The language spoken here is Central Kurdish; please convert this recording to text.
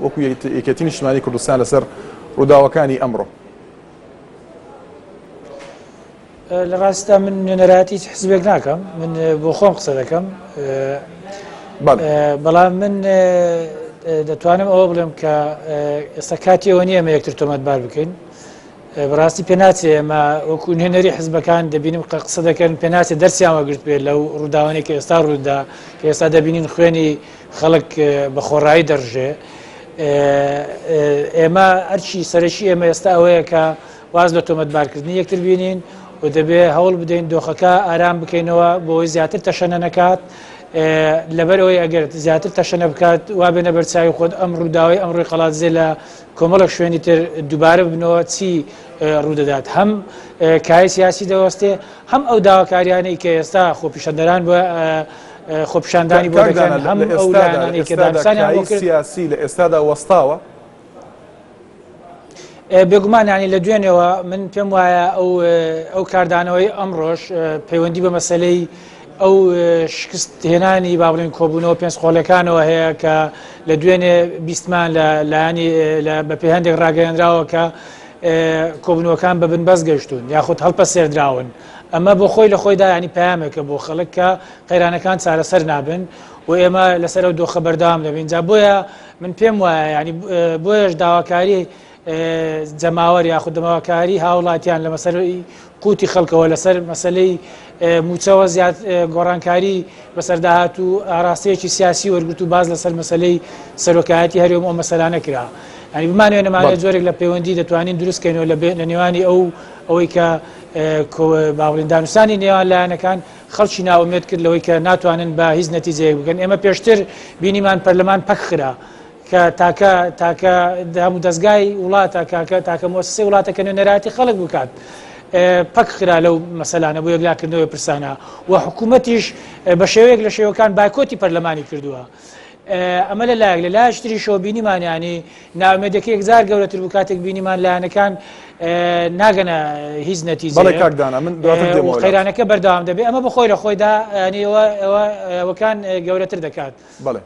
وەکو یەکێتی نیشتمانی کوردستان لەسەر ڕووداوەکانی ئەمڕۆ؟ لە ڕاستدا من نوێنەرایەتی هیچ حزبێک ناکەم من بۆ خۆم قسە دەکەم بەڵام من دەتوانم ئەوە بڵێم کە ئێستا کاتی ئەوە نییە ئەمە یەکتر تۆمەتبار بکەین بەڕاستی پێناچێ ئێمە وەکو نوێنەری حزبەکان دەبینم کە قسە دەکەن پێناچێ دەرسیان وەگرت بێت لەو ڕووداوانەی کە ئێستا ڕوودا کە ئێستا دەبینین خوێنی خەڵک بە خۆڕایی دەڕژێ ئێمە ئەرچی سەرەکی ئێمە ئێستا ئەوەیە کە واز لە تۆمەتبارکردنی یەکتر بینین و دەبێ هەوڵ بدەین دۆخەکە ئارام بکەینەوە بۆی زیاتر تەشەنە نەکات لەبەر ئەوەی ئەگەر زیاتر تەشەنە بکات وا بێنە بەرچاوی خۆت ئەم ڕووداوی ئەمڕۆی قەڵادزێ لە کۆمەڵێک شوێنی تر دووبارە ببنەوە چی ڕوودەدات هەم کای سیاسی دەوەستێ هەم ئەو داواکاریانەی کە ئێستا خۆپیشاندەران بۆ خۆپیشاندانی بۆ دەکەن هەم ئەو لایەنانەی کە دانوستانیان بۆ کرد سیاسی لە ئێستادا وەستاوە؟ بێگومان ینی لە دوێنێوە من پێم وایە ئەو ئەو کاردانەوەی ئەمڕۆش پەیوەندی بە مەسلەی ئەو شکست هێنانی با بڵێن کۆبوونەوە پێنج قۆڵەکانەوە هەیە کە لە دوێنێ بیستمان لە لایەنی بە پێ هەندێک ڕاگەیەنراوە کە کۆبوونەوەکان بە بنبەست گەشتون یاخود هەڵپەسێردراون ئەمە بۆ خۆی لە خۆیدا ینی پامێکە بۆ خەڵک کە قەیرانەکان چارەسەر نابن و ئێمە لەسەر ئەو دۆخە بەردەوام دەبین جا بۆیە من پێم وایە ینی بۆیەش داواکاری جەماوەر یاخود دەماوەکاری هاوڵاتیان لە مەسەلەی قوتی خەڵکەوە لەسەر مەسەلەی موچەوە زیاد گۆڕانکاری بەسەرداهات و ئاراستەیەکی سیاسی وەرگرت و باز لەسەر مەسلەی سەرۆکایەتی هەرێم ئەو مەسەلانە کرا ینی بمانەوێ نەمانێت جۆرێک لە پەیوەندی دەتوانین دروستکەینەوە لە نێوانی ئەو ئەوەی کە باڵین دانوستانی نێوان لایەنەکان خەڵکی ناومێت کرد لەوەی کە ناتوانن بە هیچ نەتیجەیەک بگەن ئێمە پێشتر بینیمان پەرلەمان پەک خرا کە تاکە تاکە دامودەزگای وڵاتە کاکە تاکە مؤسسەی وڵاتە کە نوێنەرایەتی خەڵک بکات پەک خرا لەو مەسەلانە بۆ یەکلاکردنەوەی پرسانە و حکوومەتیش بە شێوەیەک لە شێوەکان بایکۆتی پەرلەمانی کردووە. ئەمە لە لایەک لە لایەکی تریشەوە بینیمان ینی ناومێدەکە یەکجار گەورەتر بوو کاتێک بینیمان لایەنەکان ناگەنە هیچ نەتیجەیەک قەیرانەکە بەردەوام دەبێت ئەمە بەخۆی لە خۆیدا ینی ئەوەکان گەورەتر دەکات. بەڵێ.